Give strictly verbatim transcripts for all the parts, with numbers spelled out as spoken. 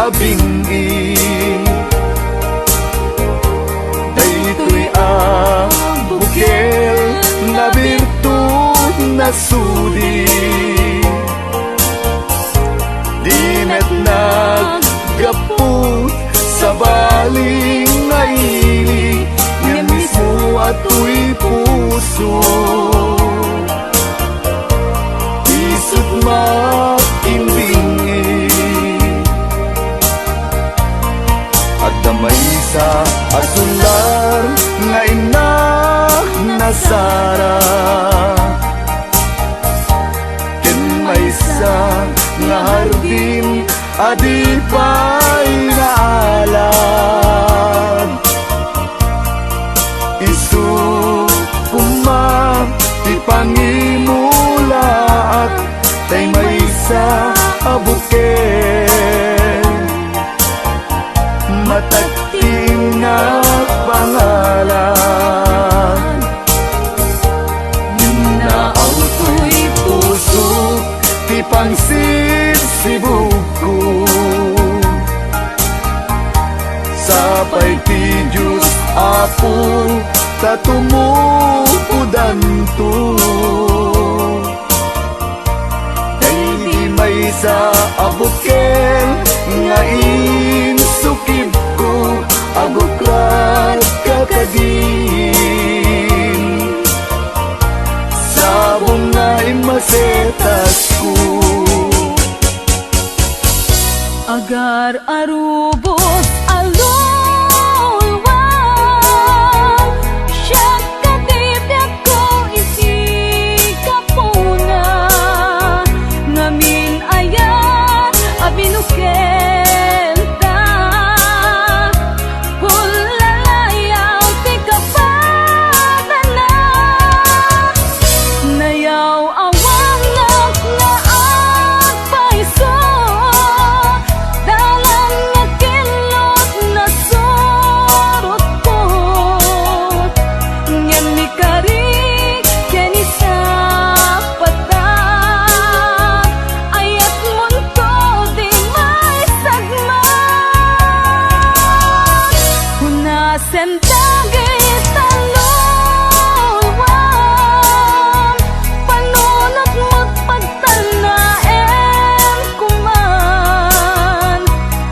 Bing-in. Daytoy a bukel, nabirdon, nasudi. Di met naggapu, sabali nga ili, ngem mismo a toy puso. Isut' makimbing. Adda maysa a sular nga innak nasara. Ken maysa nga hardin a di pay naalad. Isu koma ti pangimulaat, tay maysa a bukel, matagting a pangalan. Naaw toy puso ti pangsibsibugko. Sapay ti Dios, Apo, ta tumupodanto. Daydi maysa a bukel nga insukibko, aguklat ka kadin. Sabong nga immasetasko. Agar-arubos a luluam, siak ti biagko iti gapuna. Ngamin aya a binukelta, pulalayaw ti kapadana. Nayaw a wangak nga agpayso, dalan nga kinlot nasurotko. Ngem ni Kari ken ni Sapata, ayatmonto di maisagmam. Hunasen dagita luluam, panunot met pagtalnaem koman.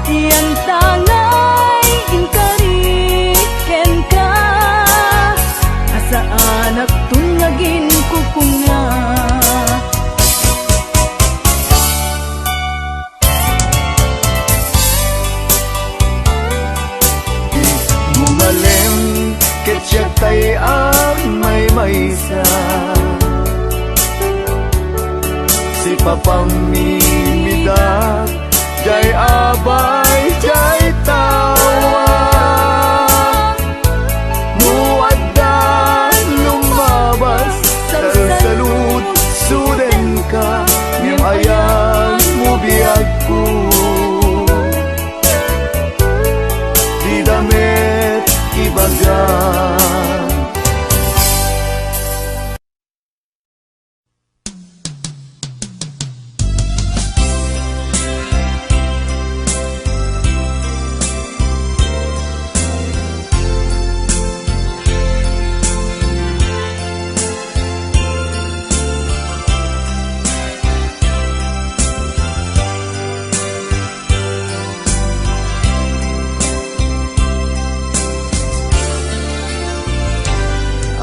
Yan ta ngay inkari kenka, a saanakton nga aginkukuna. Di mo malem ket siak tay agmaymaysa. Sipapam mi, mida, jay abay, jay tawa. Mo adda lumabas, salsalud, sudenka, ngem ayanmo biagko. Dida met ibaga.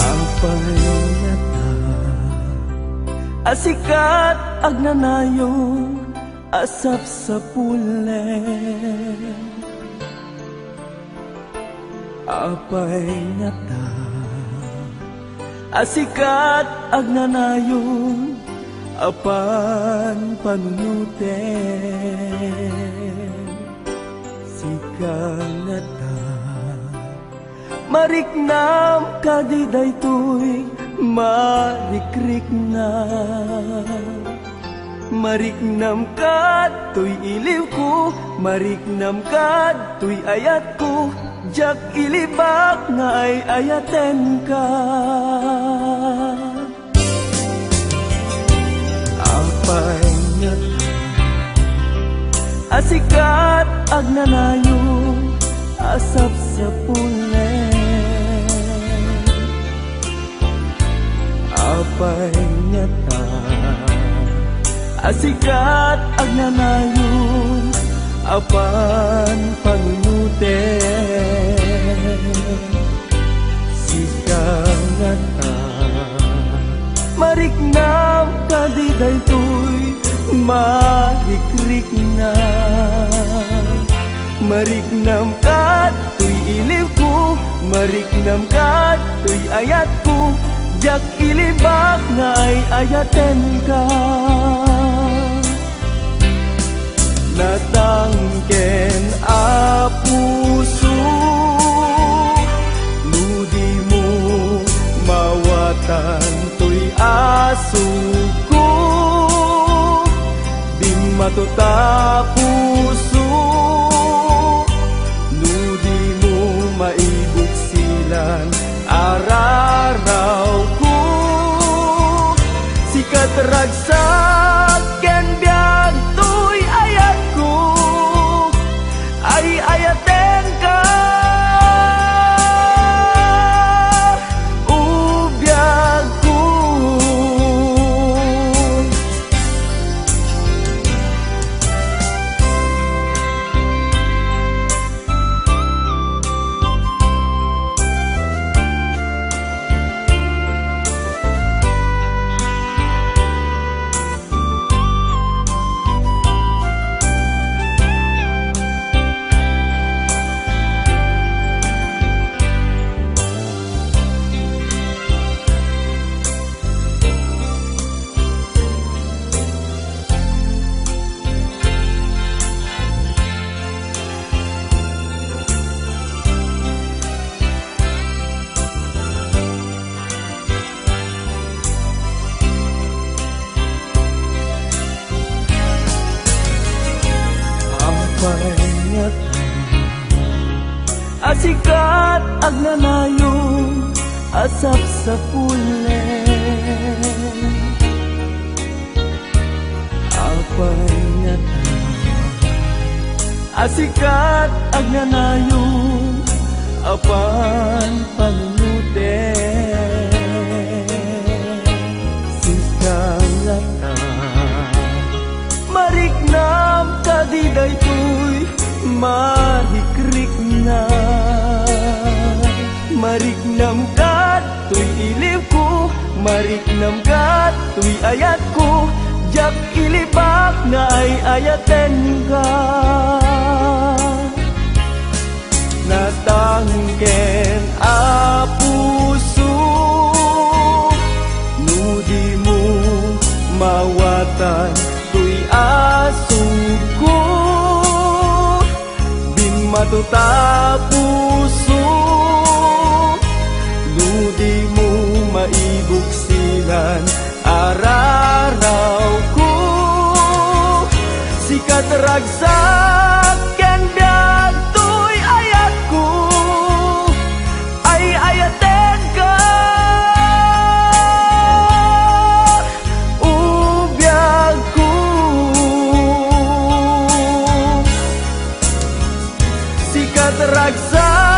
Apay ngata a sikat agnanayon a sapsapulen? Apay ngata a sikat agnanayon a panpanunuten? Sika ngata, mariknam kadi daytoy marikriknam? Mariknam kadtoy iliwko, mariknam kadtoy ayatko, diak ilibak nga ay-ayatenka. Apay ngata a sikat agnanayon a sapsapulen. Apay ngata a sikat agnanayon a panpanunuten? Sika ngata, mariknam kadi daytoy marikrikna? Mariknam kadtoy iliwko, mariknam kadtoy ayatko, diak ilibak nga ay-ayatenka. Natangken a puso, no dimo mawatan toy asugko. Bimmato ta puso, no dimo maibuksilan ararawko. Sikat ragsak ken biag toy ayatko, ay-ayatenka, o biagko. Apay ngata a sikat agnanayon a sapsapulen? Apay ngata a sikat agnanayon a panpanunuten? Sika ngata, mariknam kadi daytoy marikrikna? Mariknam kadtoy iliwko, mariknam kadtoy ayatko, diak ilibak nga ay-ayatenka. Natangken a puso, no dimo mawatan toy asugko. Bimmato ta puso, no dimo maibuksilan ararawko. Sikat ragsak ken biag toy ayatko, ay-ayatenka, o biagko. Sikat ragsak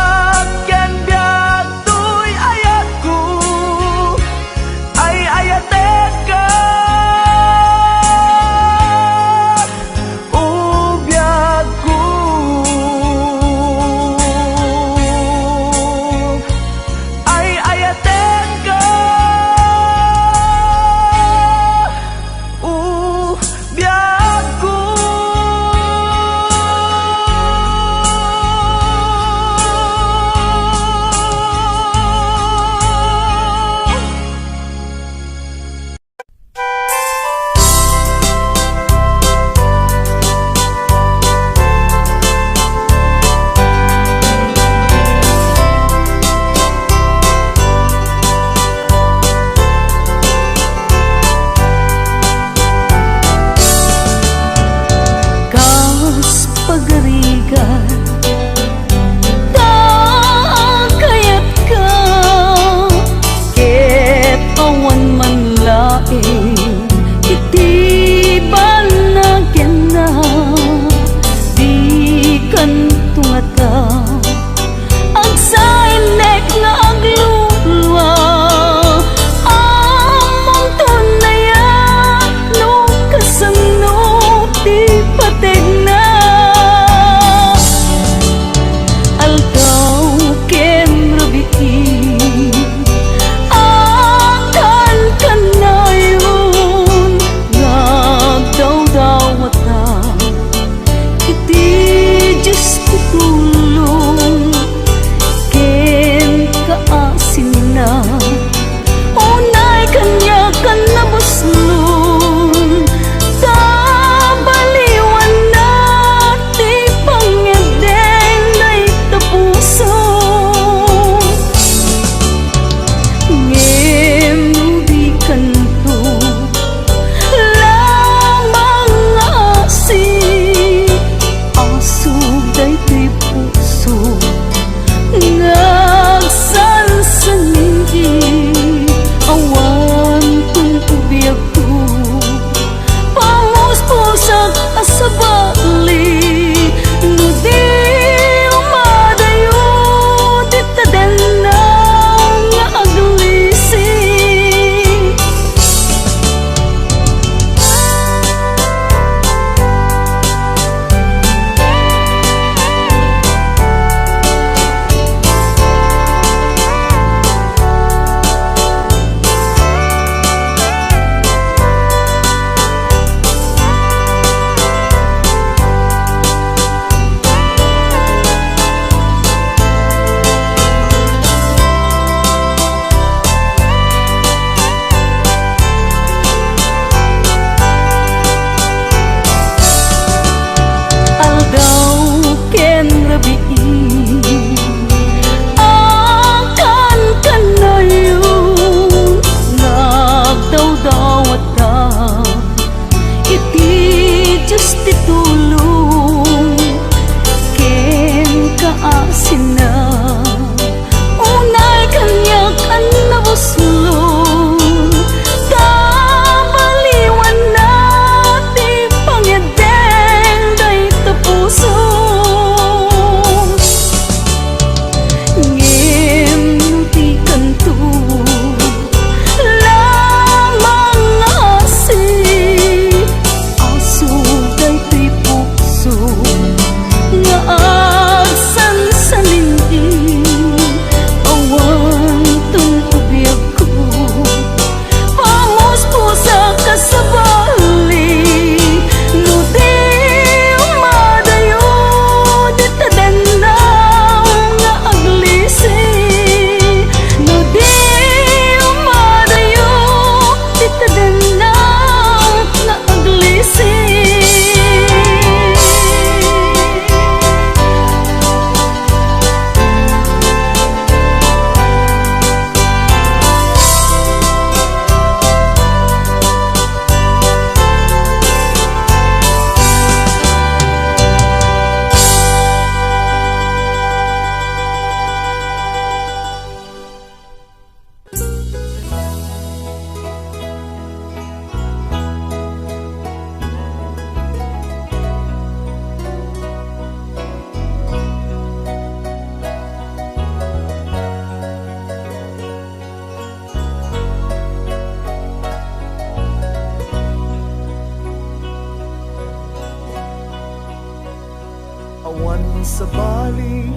Sabali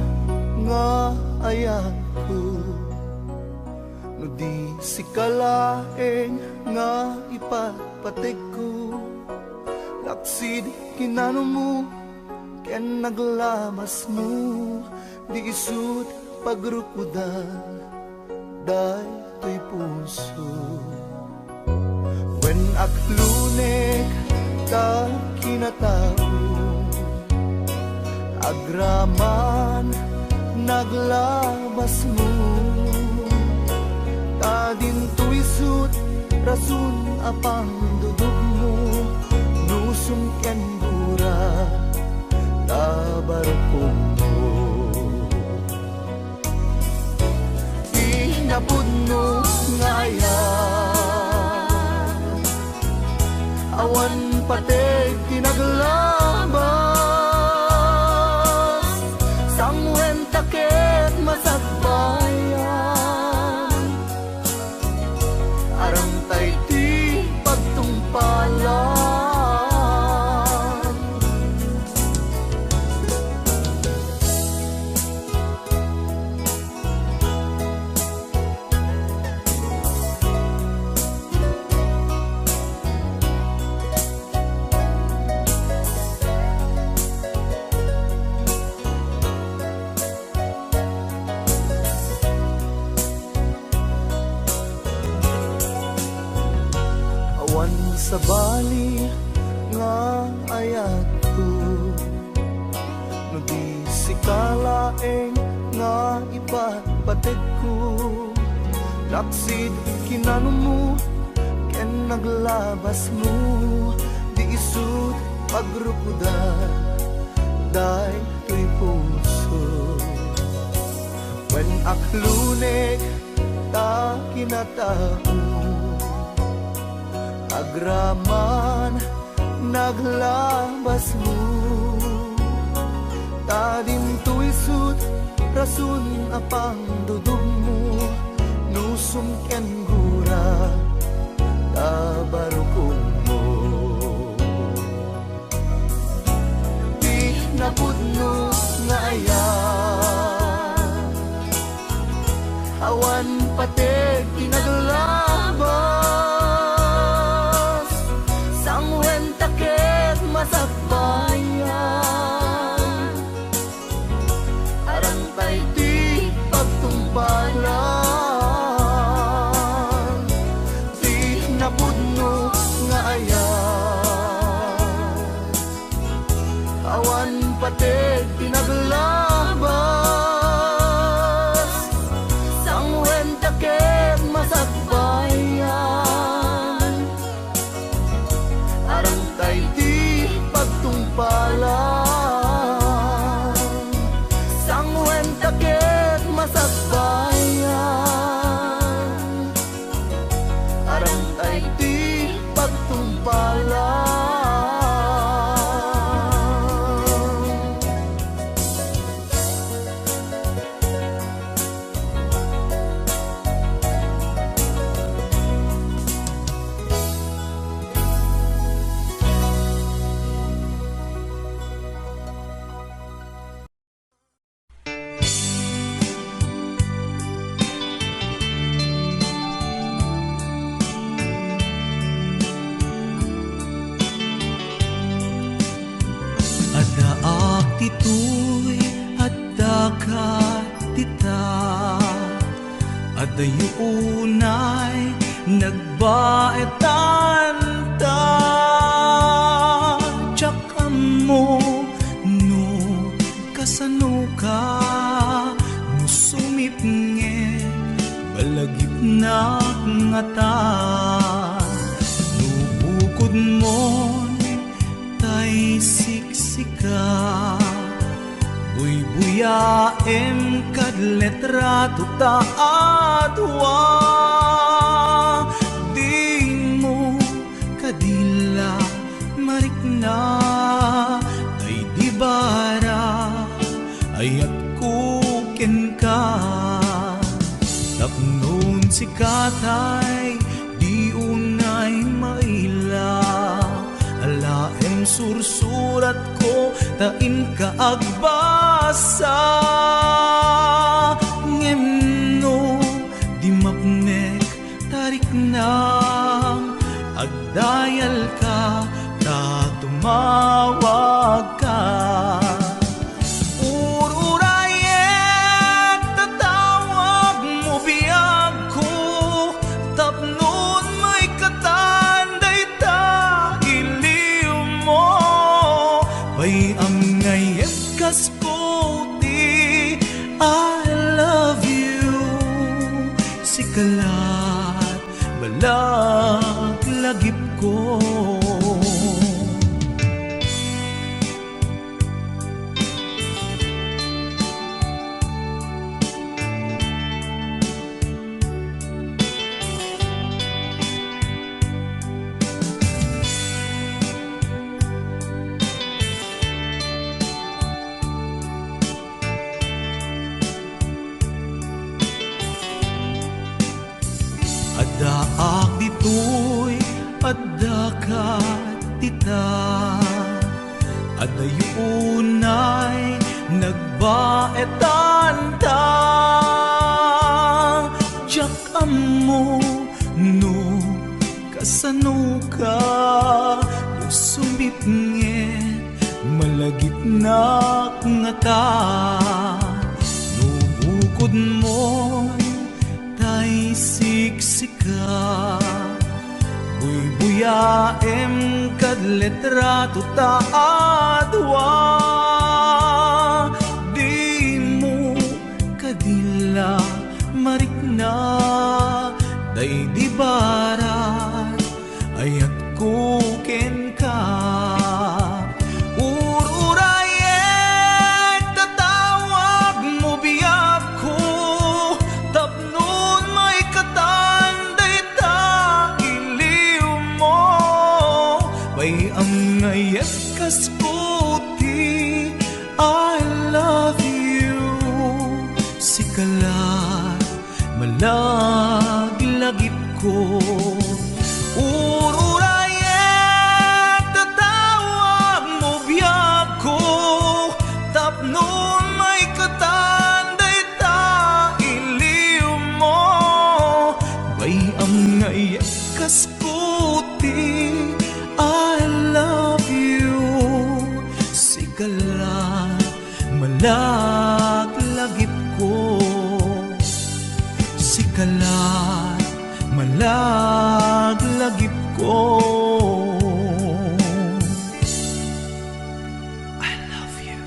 nga ayatko, no di sika laeng nga ipatpategko, laksid kinanmo ken naglabasmo, di isut' pagrukodan daytoy puso. Wen, aklunek ta kinatao, agraman naglabasmo, ta dinto isut' rason a pangdudugmo, nusum ken gura ta barukogmo. Ti napudno nga ayat, awan pateg ti naglabas, sanguen ta ket masakbayan. Arantay ti pagtungpalan. Awan sabali nga ayatko, no di sika laeng nga ipatpategko. Laksid kinanmo ken naglabasmo, di isut' pagrukodan daytoy puso. Wen, aklunek ta kinatao, agraman naglabasmo, ta dinto isut' rason a pangdudugmo, nusum ken gura ta barukogmo. Ti napudno nga ayat, awan pateg ti naglabas, sanguen ta ket masakbayan. Arantay ti pagtungpalan, ti napudno nga ayat. Awan pateg ti naglabas, sanguen ta ket masakbayan. Arantay ti pagtungpalan, sanguen ta ket masakbayan. Arantay ti pagtungpalan. Addaak ditoy, addaka dita. Adayo unay nagbaetan ta. Diak ammo no kasanoka, no sumipnget, balagipnak ngata. No bukodmon tay siksika, buybuyaem kad letrato ta adua. Dimo kadi la marikna, ay di bara ayatko kenka. Tapnon sika tay di unay maila, alaem Sursuratko ta inka agbasa, ngem no di mapnek ta riknam, agdayalka ta tumawagka. Ururayek ta tawagmo biagko, tapnon maikatan dayta iliwmo. Pay-am nga iyebkasko ti I love you, sika la balaklagipko. Addaak ditoy, addaka dita. Adayo unay nagbaetanta. Diak ammo no kasanoka, no sumipnget malagipnak ngata. No bukodmoy tay siksika, buybuyaem kad litrato ta a dua. Dimo kadi la marikna daydi barat ayatko kenka. Ururayek ta tawagmo biagko, tapnon maikatan dayta iliwmo. Pay-am nga iyebkasko ti I love you, sika la malaglagipko. Ururayek ta tawagmo biagko, tapnon maikatan dayta iliwmo. Pay-am nga iyebkasko ti I love you, sika la malaglagipko, sika la malaglagipko. I love you.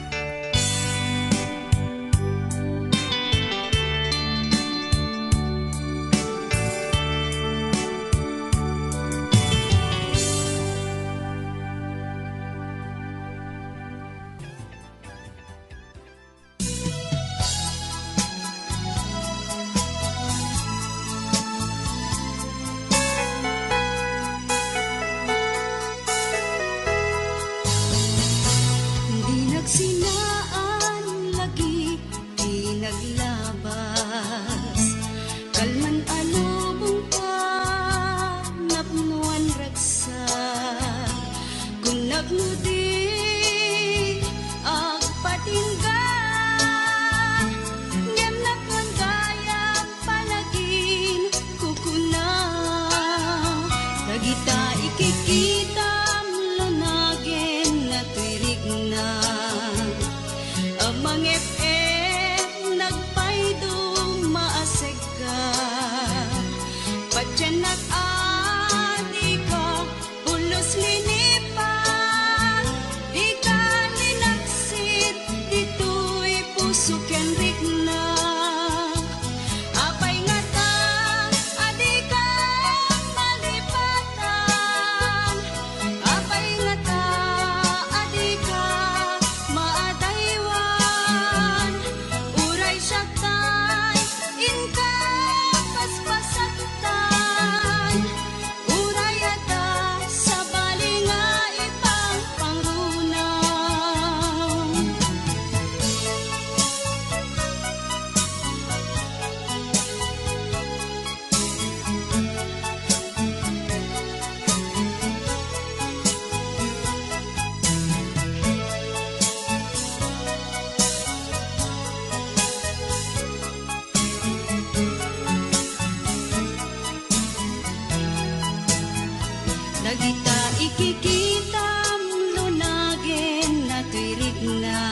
Dagita ikikitam lunagen natoy rikna,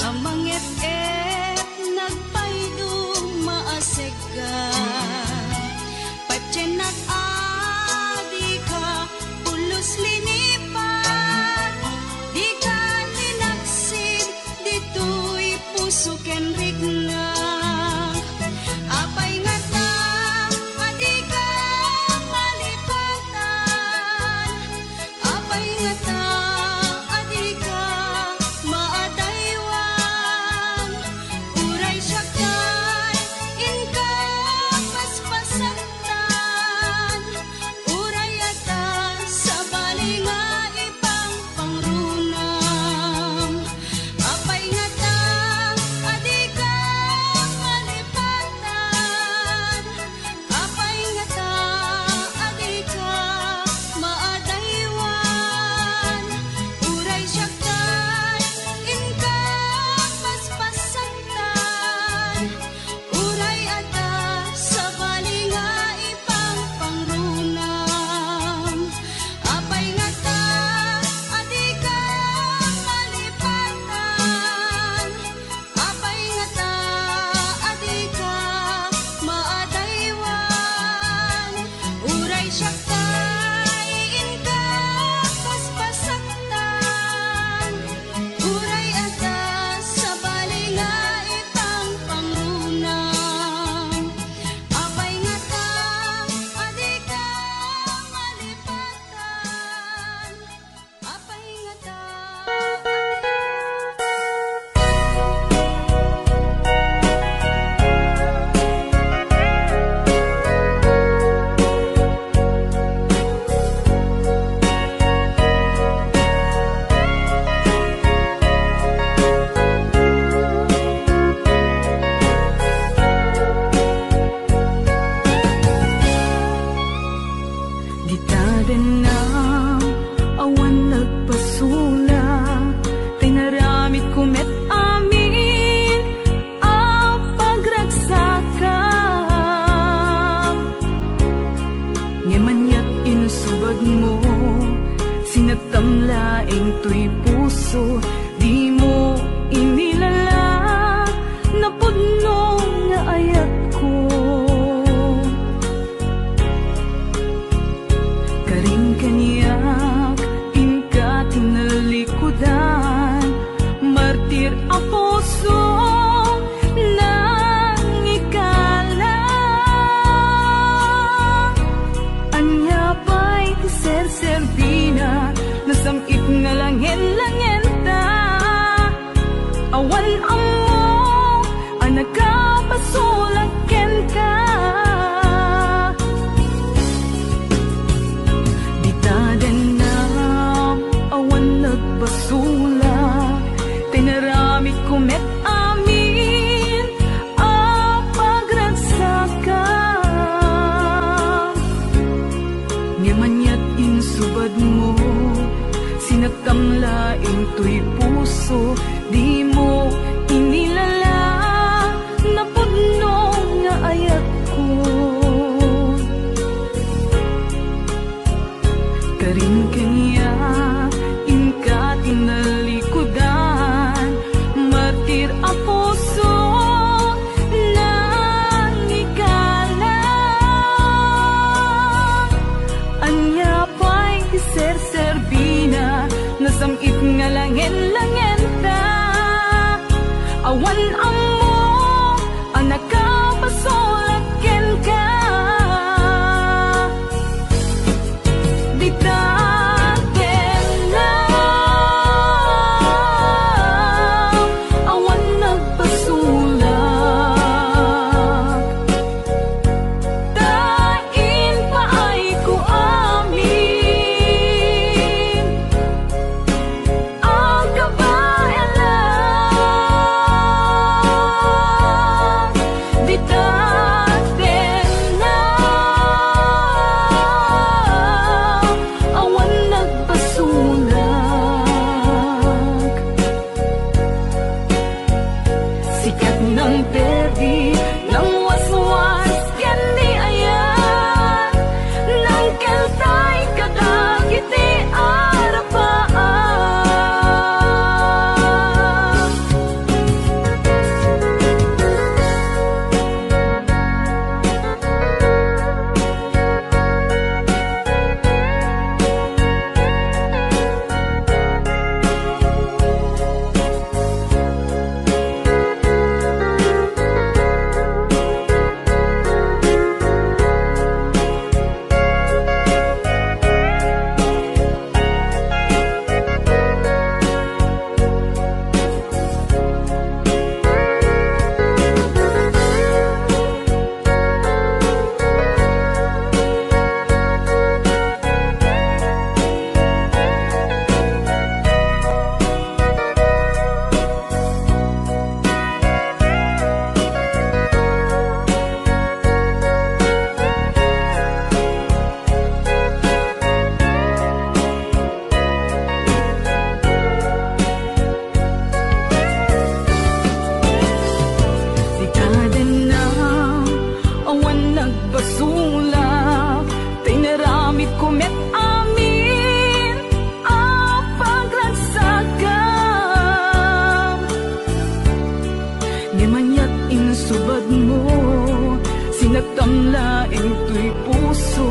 a mangep-ep nagpaydung maasegka. Patiennak a dika pulos linipat, dika linaksid ditoy puso ken rikna. Apay ngata a dika malipatan? Apay ngata a dika maadaywan? Uray siak tay inka paspasaktan. Uray adda sabali nga ipangpangrunam. Apay ngata a dika malipatan? Apay ngata a dika maadaywan? Uray siak tay inka paspasaktan. Uray adda sabali nga ipangpangrunam. Apay ngata a dika malipatan? Apay ngata a dika maadaywan? Uray siak tay inka paspasaktan. Uray adda sabali nga ipangpangrunam. Apay ngata a dika malipatan? Apay ngata a dika Dita dennam, awan nagpasulak, tay naramidko met amin a pagragsakam. Ngem aniat insubadmo, sinektam laeng toy puso, dimo inilala, napudno nga ayatko. Karin kaniak, inka tinalikudan, martir a puso, nangikala. Ania pay ti serserbina, nasam-it nga langen-langenta. Awan ammo a nakapasulak kenka. Dita dennam, awan nagpasulak, tay naramidko met amin a pagragsakam. Ngem aniat insubadmo, sinektam laeng toy puso, dimo inilala, napudno nga ayatko. Karin kaniak, inka tinalikudan, martir a puso, nangikala. Ania pay ti serserbina, nasam-it nga langen-langenta. Awan ammo a nakapasulak kenka. Dita dennam, awan nagpasulak, ta impaayko amin a kabaelan. met amin a paglagsakam. Ngem aniat insubadmo, sinaktam laeng toy puso,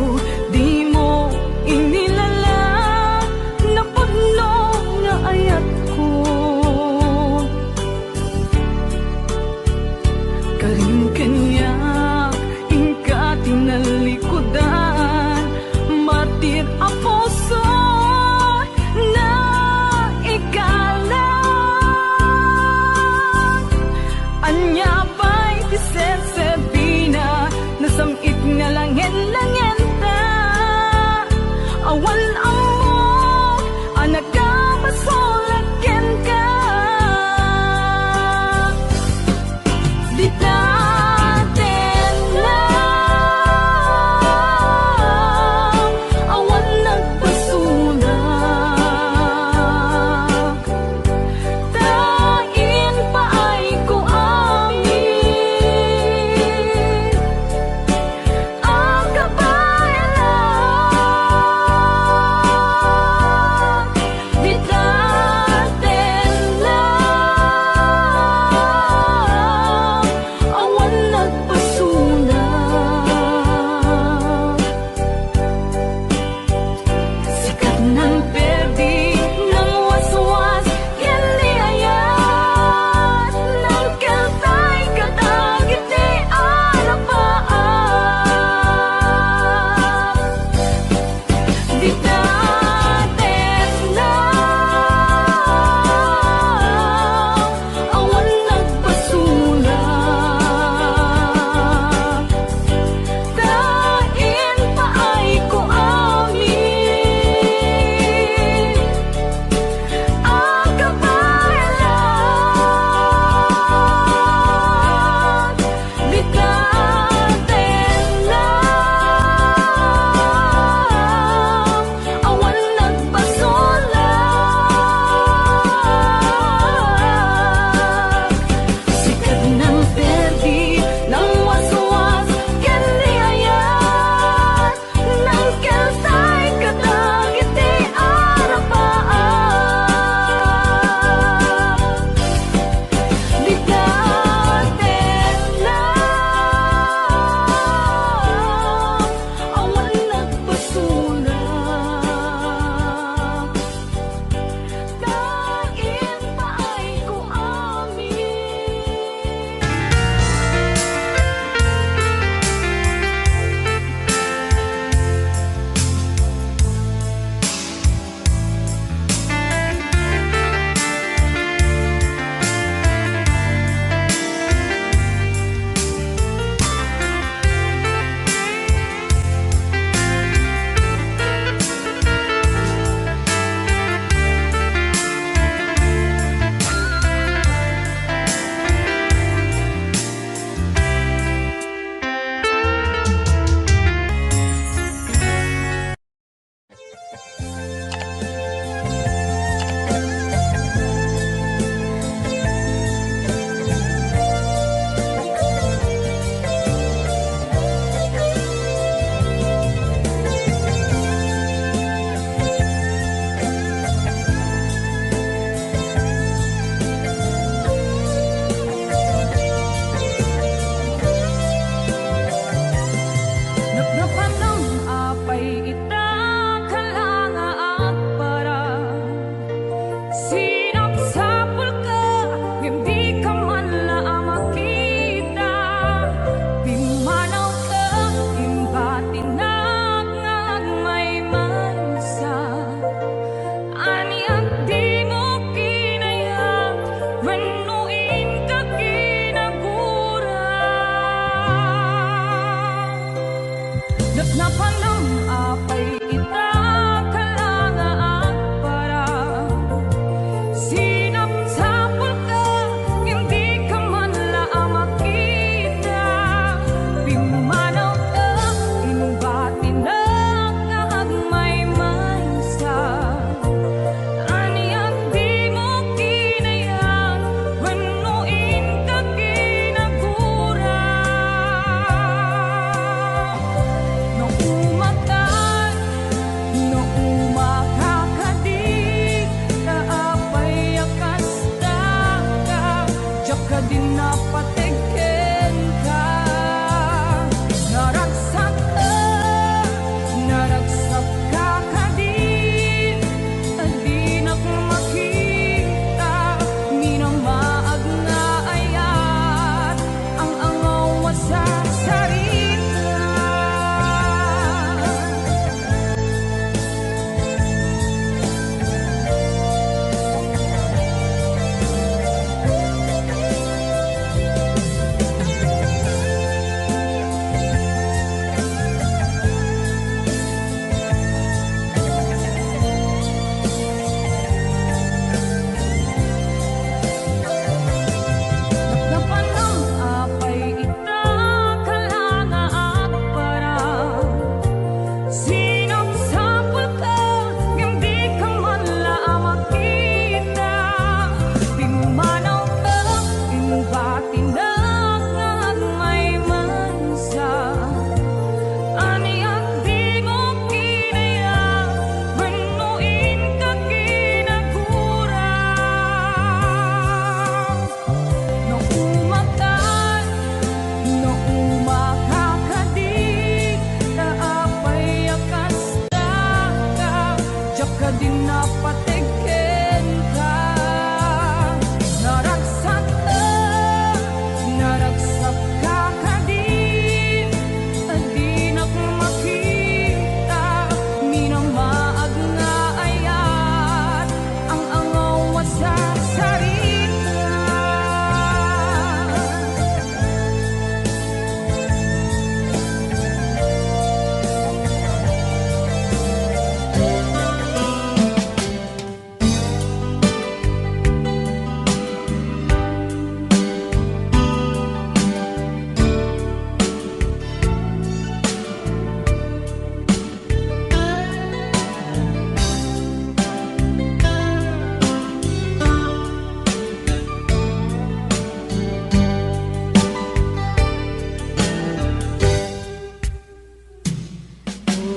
dimo inilala napudno nga ayatko. Karim kaniak, inka ti nalikudan, martir a puso, naikalang. Ania pay ti serserbina, nasam-it nga langen-langenta. Awan ammok a nakabasolak kenka. Dita tengnga, awan nagbasolak. Ta impaayko amin a kabaelan. Dita tengnga, awan nagbasolak. Sikat nang perdi, nang waswas, ken ni ayat, nang keltay kadagiti arapaak. Dita tengnga, awan nagbasolak. Ta impaayko amin a kabaelan. Dita tengnga, awan nagbasolak. Sikat nang perdi, nang waswas, ken ni ayat, nang keltay kadagiti arapaak. Dita tengnga, awan nagbasolak. Ta impaayko amin. Napnapanem apay ita, kala nga agparang? Sinapsapulka, ngem dika man la a makita. Pimmanawka, imbatinak nga agmaymaysa. Ania, dimo kinayat wenno inka kinagura? Napnapanem apay ita, kala nga agparang? Sinapsapulka, ngem dika man la a makita. Pimmanawka, imbatinak nga agmaymaysa. Ania, dimo kinayat wenno inka kinagura? No umatan, Napateg kenka, naragsatta, naragsakka kadi, dinak makita, minamaag nga ayat, ang angaw a sarsarita.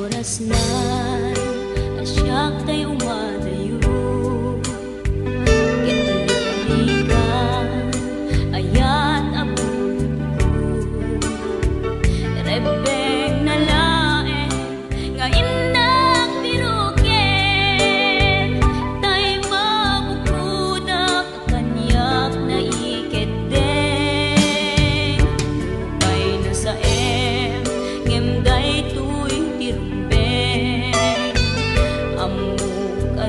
Orasna a siak tay umadayo, ket liklikan ayat a buko. Rebbengna laeng nga innak biroken, tay mabukodak kaniak naikeddeng. Nupay nasaem, ngem daytoy ti rumbeng. Ammok a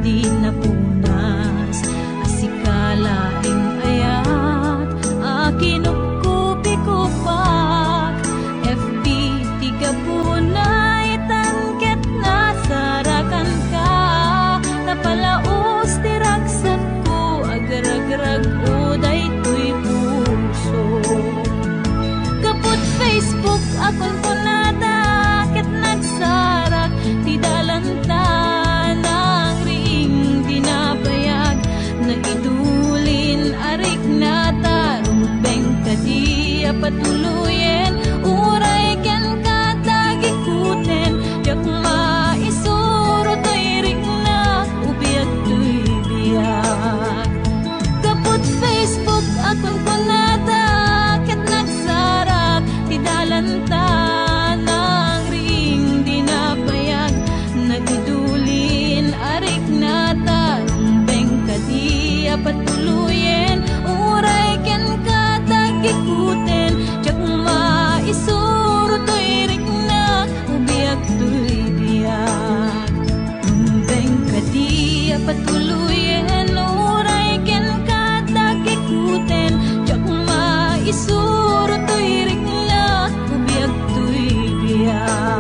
Napunas a sika laeng ayat a kinupkupikupak. F B ti gapuna itan ket nasarakanka. Napalaos ti ragsakko, agragrag-o daytoy puso. Kaput Facebook a kunkunada ket nagsarak ti dalanta, nangriing ti nabayag. Naidulin a riknata, rumbeng kadi a patuloyen, uray kenka tagikuten, diak maisuro toy riknak, ubiag toy biag. Kaput Facebook a kunkunada ket nagsarak ti dalanta, nangriing ti nabayag. Nagidulin a riknata, rumbeng kadi a patuloyen, uray kenka tagikuten, diak maisuro toy riknak, ubiag toy biag. Rumbeng kadi a patuloyen, uray kenka tagikuten, diak maisuro toy riknak, ubiag toy biag.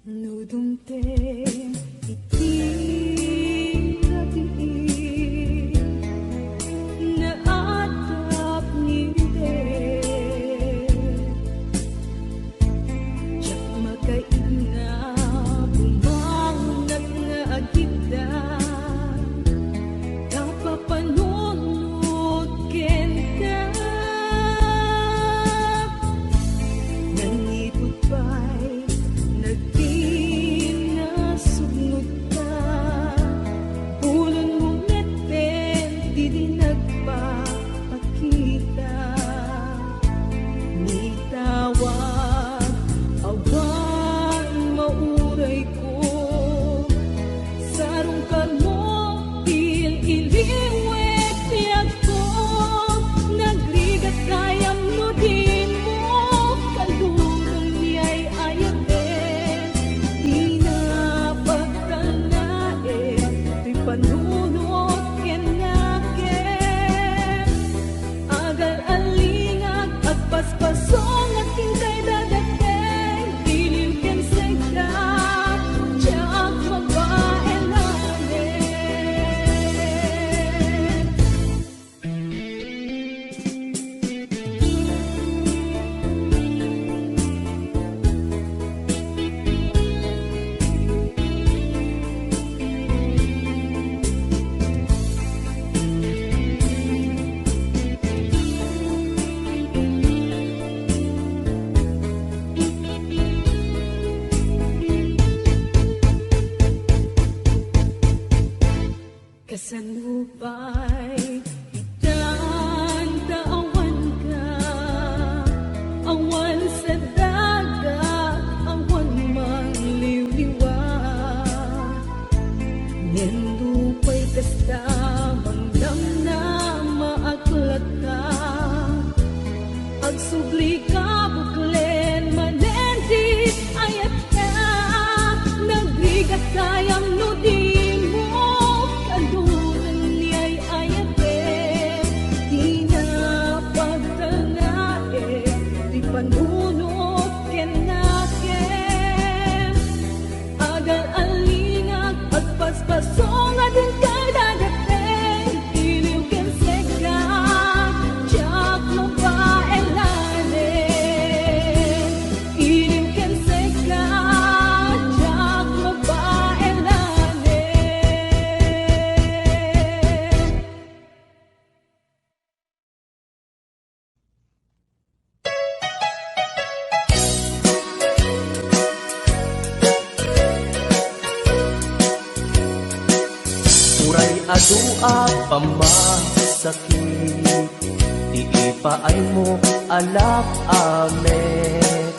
No dumteng iti rabii, naatap ngirder. Diak makaigna, bumangonnak nga agidda, ta papanunot kenka. Nangiput pay, nagkinasugnotka, pulonmo metten didi nagpapakita. Nitawag, awan maurayko, sarungkarmo ti il-iliw ti biagko. Nagrigat gayam no dimo kaduron ni ay-ayaten. Dina pagtalnaen ti panunot ken nakem. Agal-alingak, agpaspasongak, inkay dadakel, iliw ken sengka, diak mabaenanen. Kasano pay itan ta awanka, awan sa daga, awan mangliwliwa. Ngem nupay kasta, mangdamnama ak latta. Agsubli ka, buklen manen ti ayatka. Nagrigat gayam no dimo kaduron ni ay-ay Dua pamasakit ti ipaaymo, alak amet.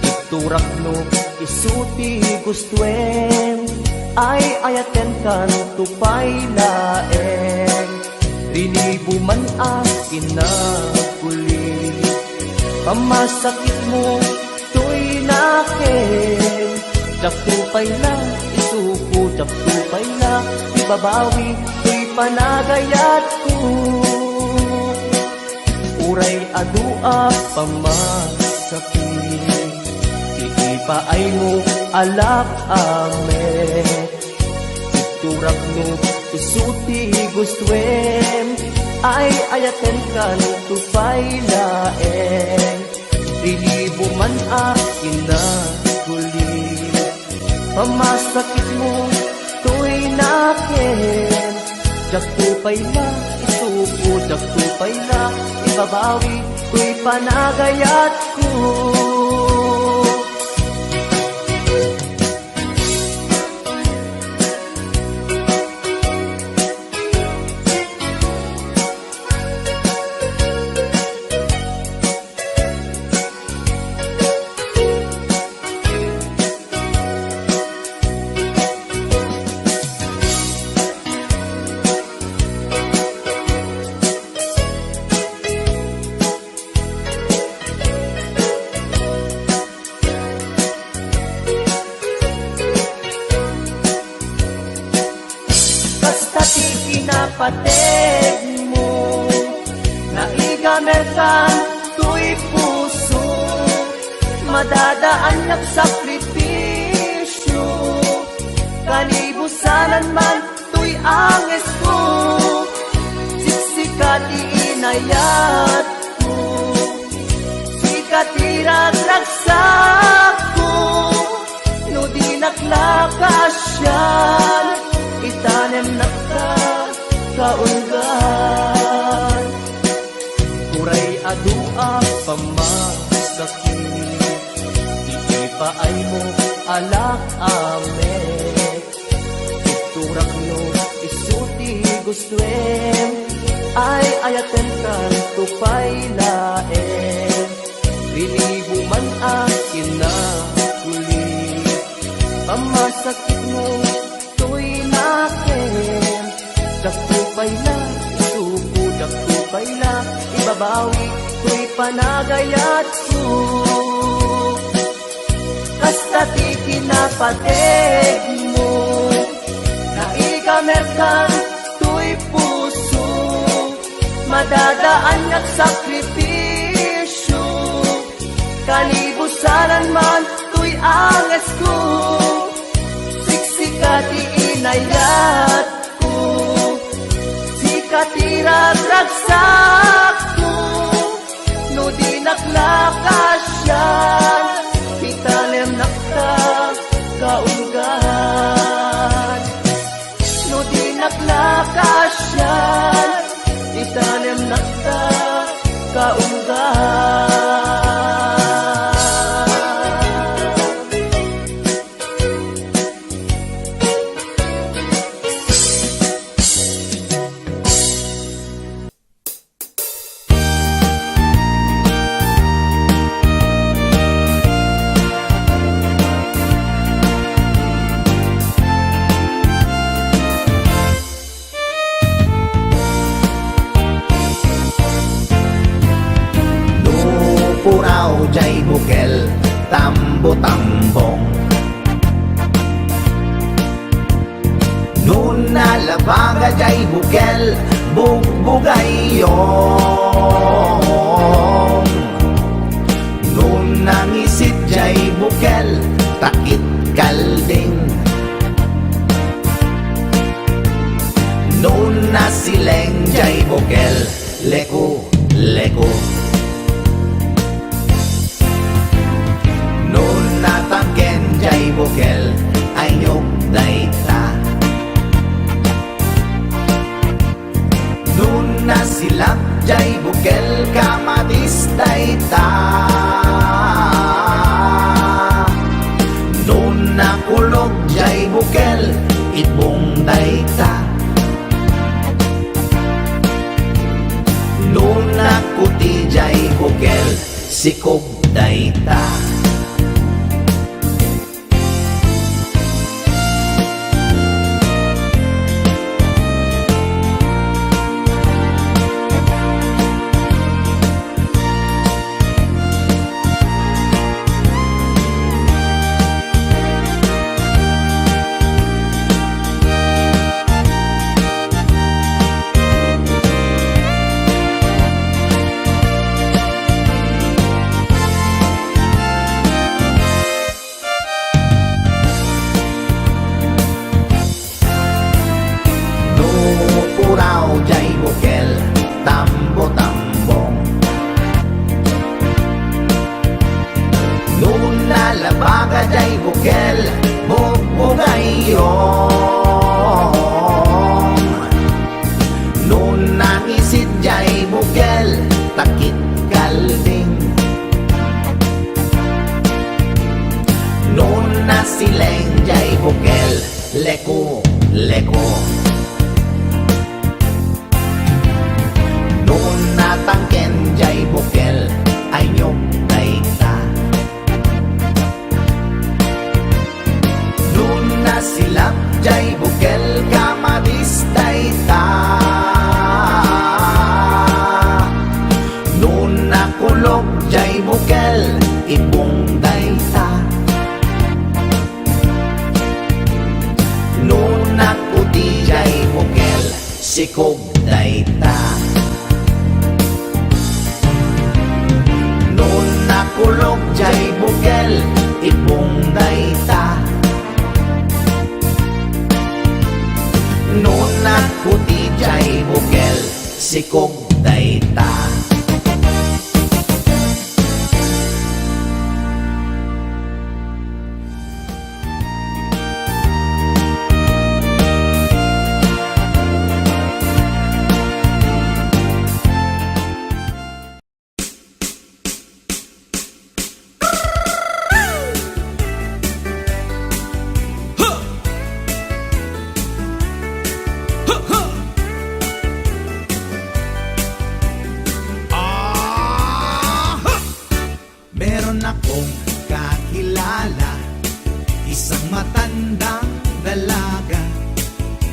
Iturakno isu ti gustoem, ay-ayatenkan to pay laeng. Rinibo man a kinaguli, pamasakitmo toy nakem. Diak to pay la isuko, diak to pay la ibabawi toy panagayatko. Uray adu a pamasakit ti ipaaymo, alak amet. Iturakno isu ti gustoem, ay-ayatenkan to pay laeng. Rinibo man a kinaguli, pamasakitmo toy nakem. Diak to pay la isuko, diak to pay la ibabawi toy panagayatko. Kasta ti kinapategmo, naigamerkan toy puso, madadaannak sakripisio, kanibusanan man toy angesko. Siksika ti inayatko, sika ti ragragsakko. No dinak la kaasian, itanemnak ta kaunggan. Uray adu a pamasakit ti ipaaymo, alak amet. Iturakno isu ti gustoem, ay-ayatenkan to pay laeng. Rinibo man a kinaguli, pamasakitmo toy nakem. Diak to pay la isuko, diak to pay la ibabawi toy panagayatko. Kasta ti kinapategmo, naigamerkan toy puso, madadaannak sakripisio, kanibusanan man toy angesko. Siksika ti inayatko, sika ti ragragsakko. No dinak la kaasian, itanemnak ta kaunggan. No dinak la kaasian, itanemnak ta kaunggan. No puraw jay bukel, tambo-tambong. No nalabaga jay bukel, bugbugayong. No nangisit jay bukel, takit kalding. No nasileng jay bukel, leku, leku. No natangken jay bukel, aynyog dayta. No nasilak jay bukel, kamatis dayta. No nakulog jay bukel, itbong dayta. Puti jay bukel, sikog dayta. No puraw jay bukel, tambo-tambong. No nalabaga jay bukel, bugbugayong. No nangisit jay bukel, takit kalding. No nasileng jay bukel, leku, leku. No natangken jay bukel, aynyok dayta. No nasilap jay bukel, kamatis dayta. No nakulog jay bukel, ipong dayta. No naputi jay bukel, sikog dayta. No nakulog jay bukel, ipong dayta. No naputi jay bukel, sikog dayta. Meron akong kakilala, isang matandang dalaga.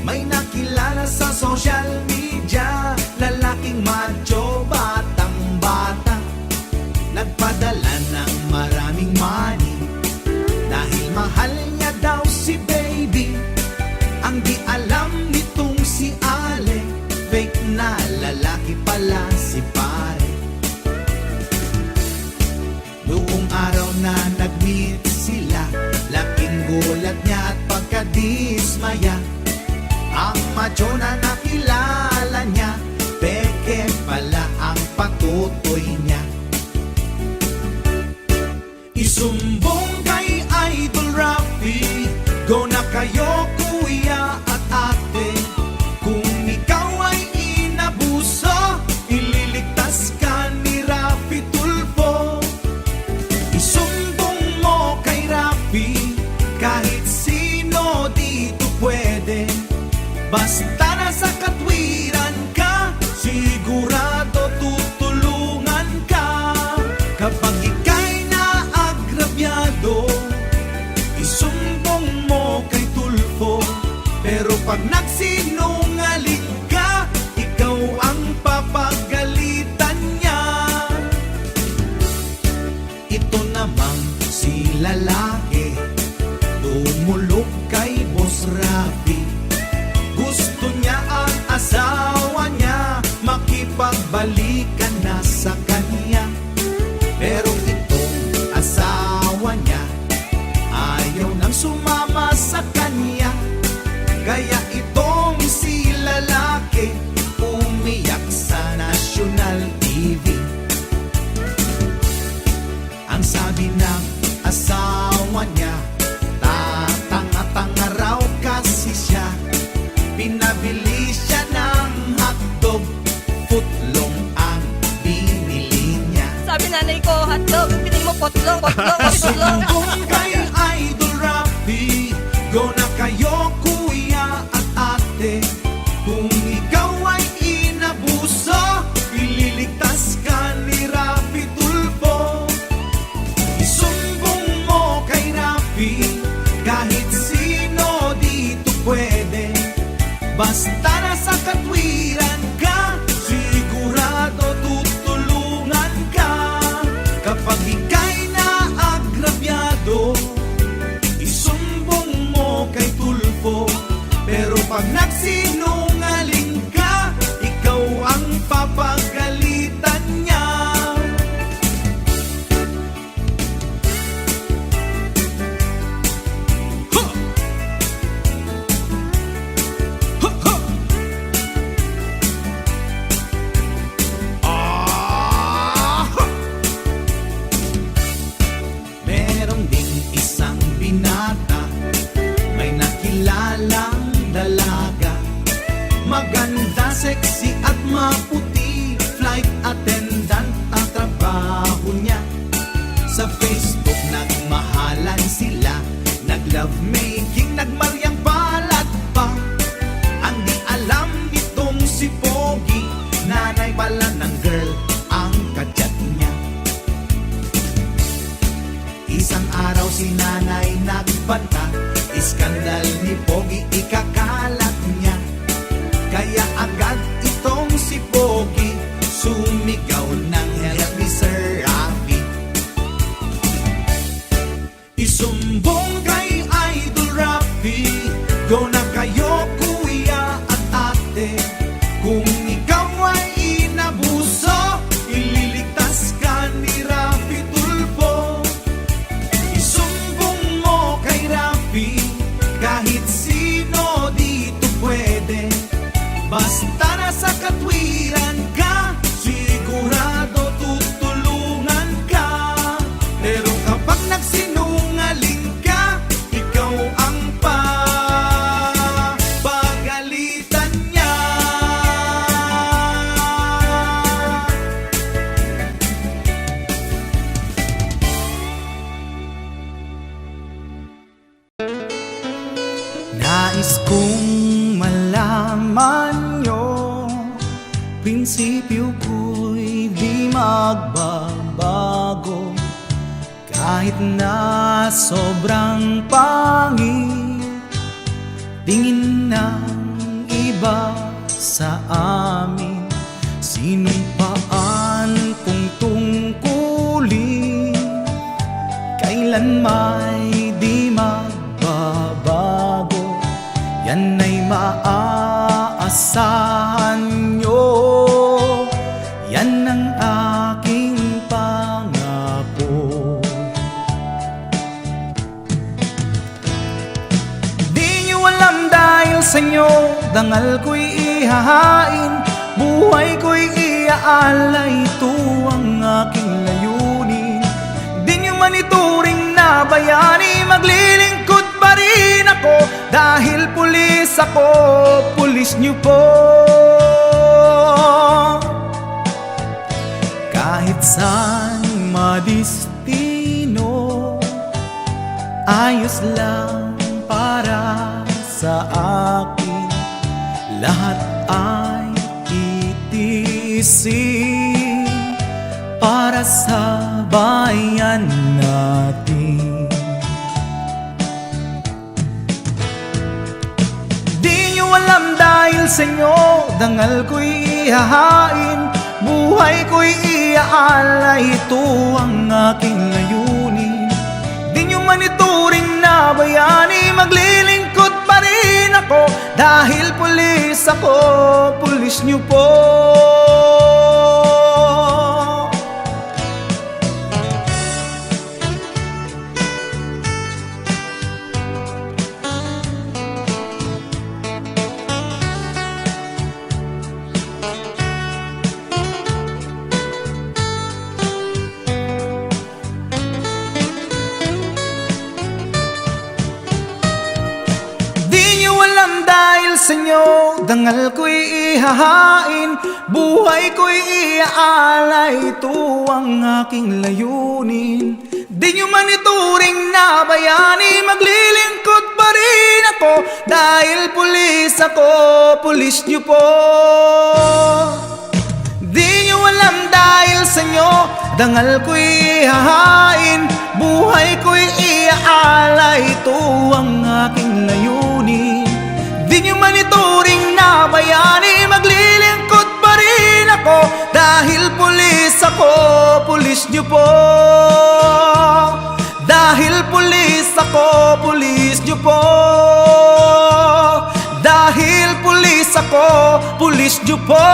May nakilala sa social media, lalaking macho, batang-bata. Nagpadala ng maraming money dahil mahal niya daw si baby. Ang di alam nitong si Ale, fake na lalaki pala si pare. Noong araw na nag-meet sila, laking gulat niya at pagkadismaya. Ang macho na nakilala niya, peke pala ang patutoy niya. Isumbong kay Idol Rafi, go na kayo kuya at ate. Kung ikaw ay inabuso, ililigtas ka ni Rafi Tulfo. Isumbong mo kay Rafi, kahit sino dito pwede. Basta nasa katwiran ka, sigurado tutulungan ka. Kapag ika'y naagrabyado, isumbong mo kay Tulfo. Pero pag nagsinungaling ka, ikaw ang papagalitan niya. Ito namang si lalaki, dumulog kay Boss Rafi. Gusto niya ang asawa niya, makipagbalikan na sa kanya. Pero itong asawa niya, ayaw nang sumama sa kanya. Kaya itong si lalaki, umiyak sa National T V. Ang sabi ng asawa niya, tatanga-tanga raw kasi siya. Pinabili siya ng hotdog, footlong ang binili niya. Sabi nanay ko, "Hotdog, ang pinili mo, potlong, potlong, potlong." Isumbong kay Idol Rafi, go na kayo kuya at ate. Kung ikaw ay inabuso, ililigtas ka Kahit sino dito pwede, basta nasa katwiran ka, sigurado tutulungan ka. Kapag ika'y naagrabyado, isumbong mo kay Tulfo. Pero pag nagsinungaling ka, ikaw ang papagalitan niya. Meron ding isang binata, may nakilalang dalaga. Maganda, sexy at maputi, flight attendant ang trabaho niya. Sa Facebook nagmahalan sila, nag-lovemaking, nagmaryang balat pa. Ang di alam nitong si Pogi, nanay pala ng girl ang kachat niya. Isang araw si nanay nagbanta, iskandal ni Pogi ikakalat niya. Kaya agad itong si Pogi sumigaw ng, "Help me, Sir Rafi." Isumbong kay Idol Rafi, go na kayo, kuya at ate. Kung ikaw ay inabuso, ililigtas ka ni Rafi Tulfo. Isumbong mo kay Rafi, kahit sino dito pwede. Basta nasa katwiran ka, sigurado tutulungan ka. Pero kapag nagsinungaling ka, ikaw ang papagalitan niya. Nais kong malaman nyo, prinsipyo ko'y di magbabago. Kahit na sobrang pangit tingin ng iba sa amin, sinumpaan kong tungkulin, kailan may di magbabago. Yan ay maaasahan nyo, yan ang aking pangako. Di nyo alam dahil sa inyo, dangal ko'y ihahain, buhay ko'y iaalay, ito ang aking layunin. Di nyo man ituring na bayani, maglilingkod pa rin ako, dahil pulis ako, pulis nyo po. Kahit saan madis- Dino, ayos lang para sa akin. Lahat ay titiisin para sa bayan natin. Di nyo alam dahil sa inyo, dangal ko'y ihahain, buhay ko'y iaalay, ito ang aking layunin. Di nyo man ituring na bayani, maglilingkod pa rin ako, dahil pulis ako, pulis nyo po. Di nyo alam dahil sa inyo, dangal ko'y ihahain, buhay ko'y iaalay, ito ang aking layunin. Di nyo man ituring na bayani, maglilingkod pa rin ako, dahil pulis ako, pulis nyo po. Di nyo alam Dahil sa inyo, dangal ko'y ihahain, buhay ko'y iaalay, ito ang aking layunin. Di nyo man ituring na bayani, maglilingkod pa rin ako, dahil pulis ako, pulis nyo po. Dahil pulis ako, pulis nyo po. Dahil pulis ako, pulis nyo po.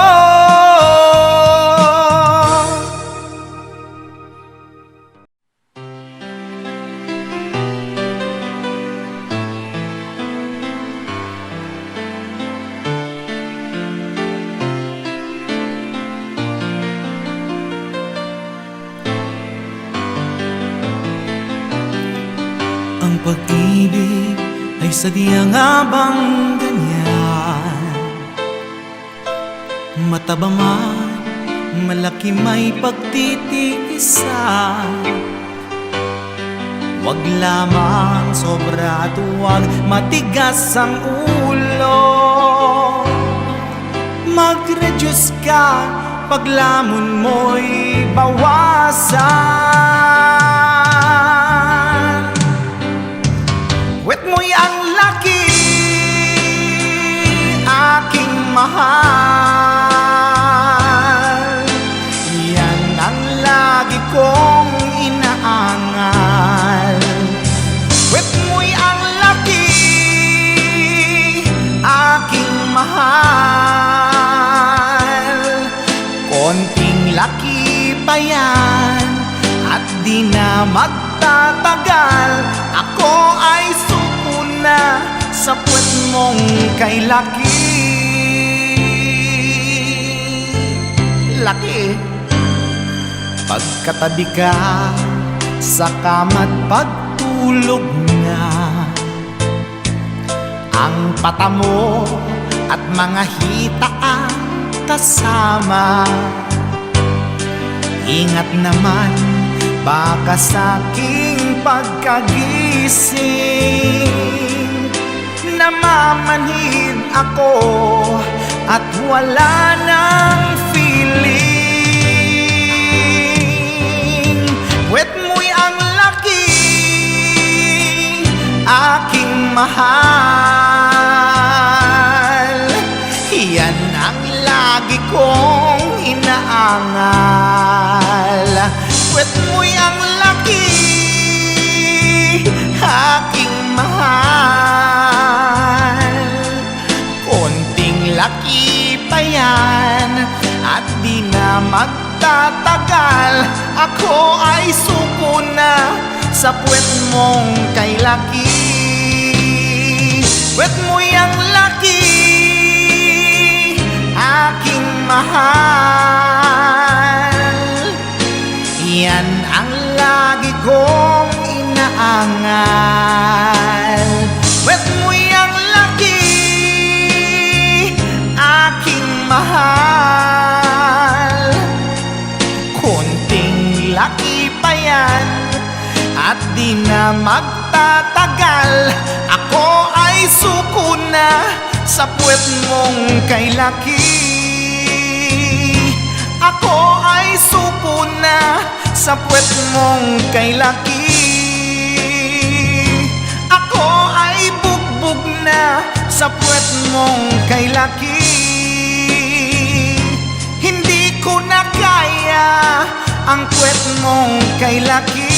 Ang pag-ibig ay sadyang abang ganyan. Mataba man, malaki may pagtitiisan. Wag lamang sobra at wag matigas ang ulo. Mag-reduce ka, paglamon mo'y bawasan. Puwet mo'y ang laki, aking mahal. Yan ang lagi kong inaangal. Puwet mo'y ang laki, aking mahal. Konting laki pa yan at di na magtatagal. Ako ay suko na sa puwet mong kay laki. Laki. Pagkatabi ka sa kama't pagtulog na, ang pata mo at mga hita ang kasama. Ingat naman, baka sa aking pagkagising, namamanhid ako at wala nang feeling. Puwet mo'y ang laki, aking mahal. Yan ang lagi kong inaangal. Puwet mo'y ang laki, aking mahal. Konting laki pa yan at di na magtatagal. Ako ay suko na sa puwet mong kay laki. Puwet mo yang laki, aking mahal. Yan ang lagi kong inaangal. Puwet mo yang laki, aking mahal. Konting laki pa yan at di na magtatagal. Ako ay suko na sa puwet mong kay laki. Ako ay suko na sa puwet mong kay laki. Ako ay bugbog na sa puwet mong kay laki. Hindi ko na kaya ang puwet mong kay laki.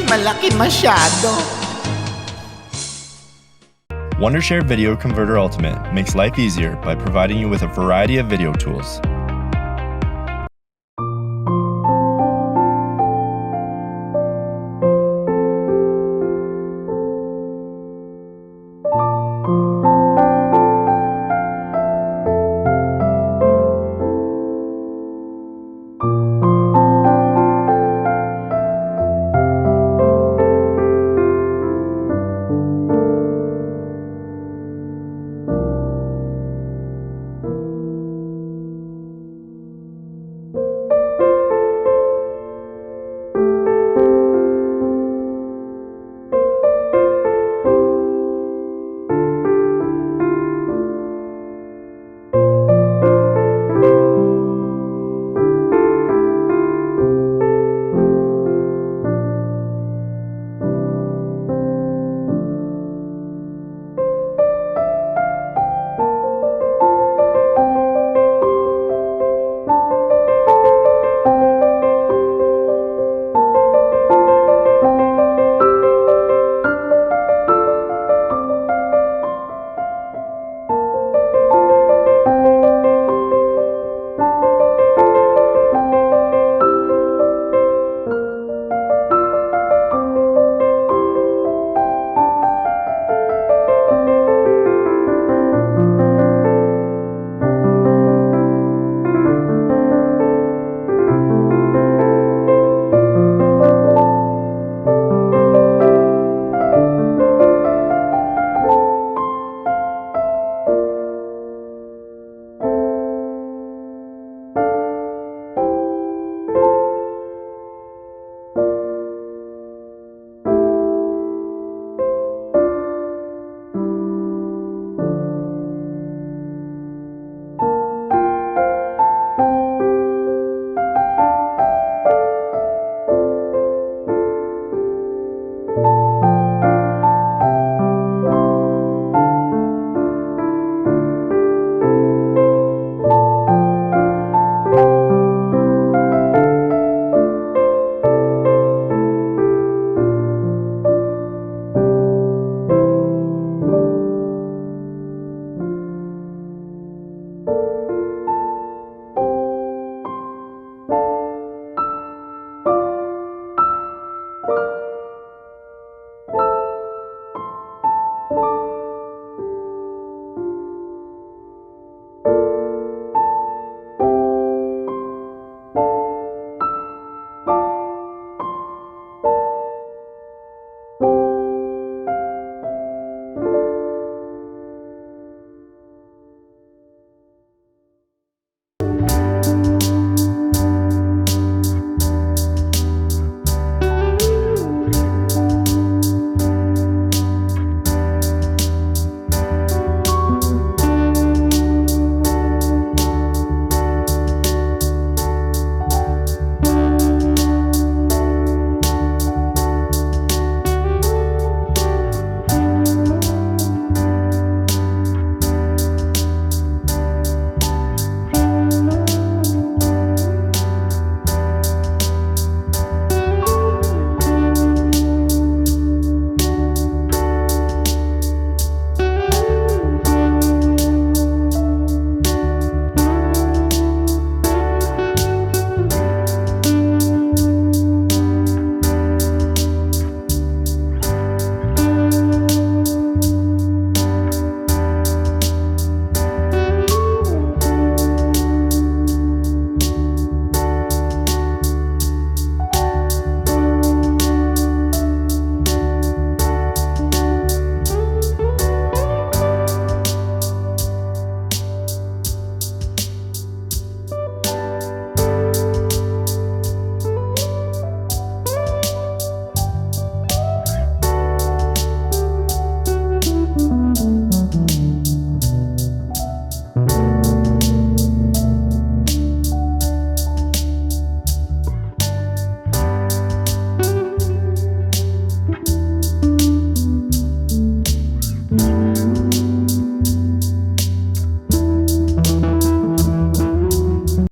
Malaki masyado. Wondershare Video Converter Ultimate makes life easier by providing you with a variety of video tools.